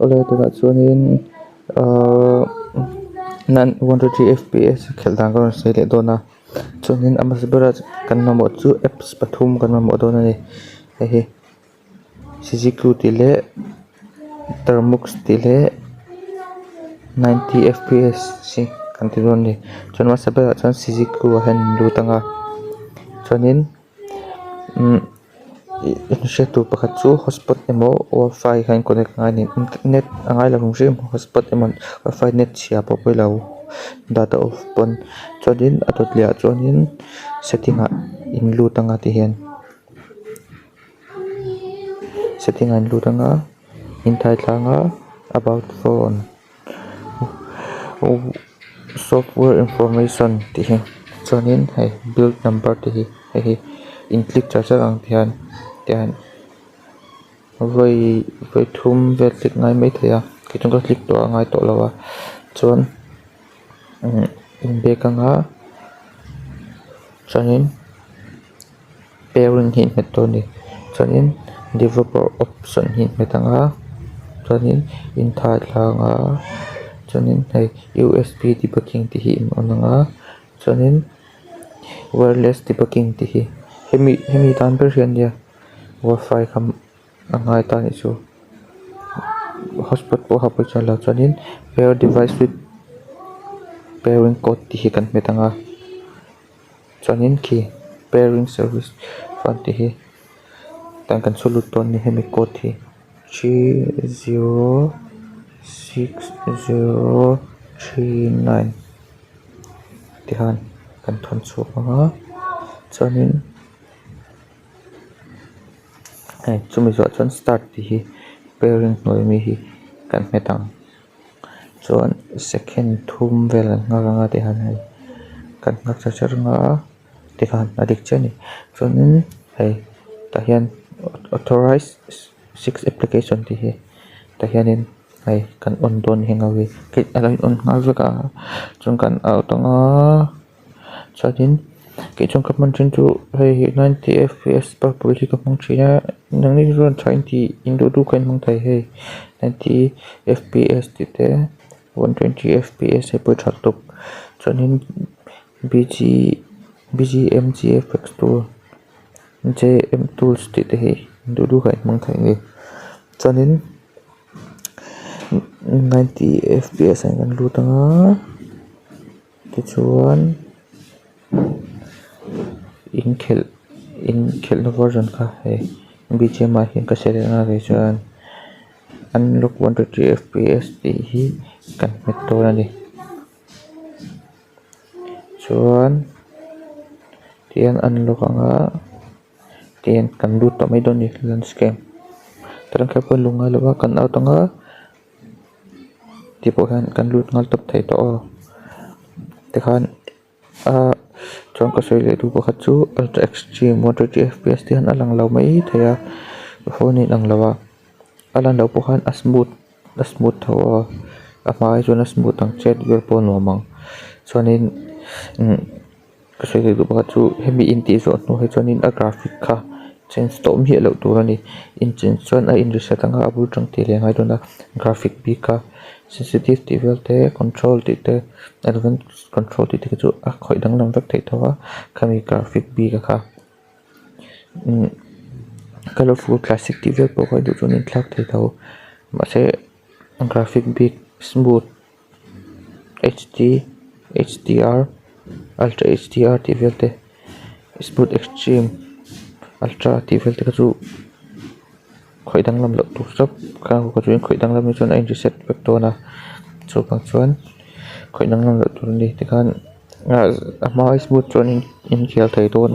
Awle tunah chuanin ahh 123 FPS khelh dan ka rawn sawi leh dawn a, chuanin a hmasa berah kan mamawh chu apps pathum kan mamawh dawn a ni, hei hi cgcrew tih leh termux tih leh 90 FPS hi kan ti dawn a ni. Chuan a hmasa berah chuan cgcrew ah hian in lut anga chuanin hriat tur pakhat chu hotspot emaw wifi kha in connect angai a ni, net a ngai lo hrim hrim hotspot emaw wifi net chhia pawh pawi lo data off pawn chuanin a dawt leh ah chuanin setting ah in lut anga tihian setting ah in lut anga in thai thla anga about phone software information tih hi chuanin hei build number te hi hei hi in click char char ang tihian tihian vawi vawi thum vel click ngai maithei a kei chuan ka click tawh a ngai tawh lo a chuan in back anga chuanin pairing hi in hmet dawn a ni chuanin developer option hi in hmet anga chuanin in thai thla anga chuanin hei U_S_B debugging tih hi in on anga chuanin wireless debugging tih hi hemi hemi tan ber hian nia wifi kha a ngai ta anih chu hotspot pawh a pawi chuang lo chuanin pair device with pairing code tih hi kan hmet anga chuanin khi pairing service fund tih hi tan kan chhu lut dawn a ni hemi code hi 306039 tikhan kan thawn chhuak anga chuanin hei chumi zawh chuan start tih hi pairing hnuai ami hi kan hmet ang chuan second thum vel kan nghak anga tikhan hei kan nghak char char anga tikhan a dik chiah a ni chuanin hei tah hian authorize six application tih hi tah hianin hei kan on dawn heng ho hi a lo in on nghal vek a chuan kan out anga chuanin kei chuan ka hman thin chu hei 90 FPS purple hi ka hmang thin a nangni chuan tha in tih in duh duh kha in hmang thei hei 90 FPS tih te 120 FPS hei pawh hi tha lutuk chuanin BG BGM GFX tool JM tools tih te hi duh duh kha in hmang thei a ni chuanin 90 FPS ah kan lut anga tichuan inkhelh inkhelhna version kha hei B_G_M_I hian ka select anga kei chuan unlock 123 FPS tih hi kan hmet dawn a ni chuan tihian unlock anga tihian kan lut tawh mai dawn a ni launch game tah kher pawh lung ngai lo a kan out anga ti pawh hian kan lut nghal tawp thei tawh aw tikhan ahh chuan ka sawi leh duh pakhat chu ultra extreme 123 FPS te hian a lang lo mai thei a phone a inang lo a a lan loh pawh khan a smooth tho a a hma ai chuan a smooth ang chet vel pawh a nuam ang chuanin ka sawi leh duh pakhat chu hemi in tih zawh hnu hi chuanin a graphic kha change tawh miah loh tur a ni in change chuan a in reset anga a bul tang tih leh a ngai dawn a graphic bik a sensitive tih vel te control tih te advance control tih te kha chu a khawih danglam vek theih tho a khami graphic bik a kha colourful classic tih vel pawh kha duh chuan in thlak thei tho mahse graphic bik smooth HD H_D_R ultra H_D_R tih vel te smooth extreme ultra tih vel te kha chu khawih danglam loh tur chauh khang ho kha chu in khawih danglam hi chuan a in reset vek dawn a chuvang chuan khawih danglam loh tur a ni tikhan a hma ai smooth chuan in khel thei dawn.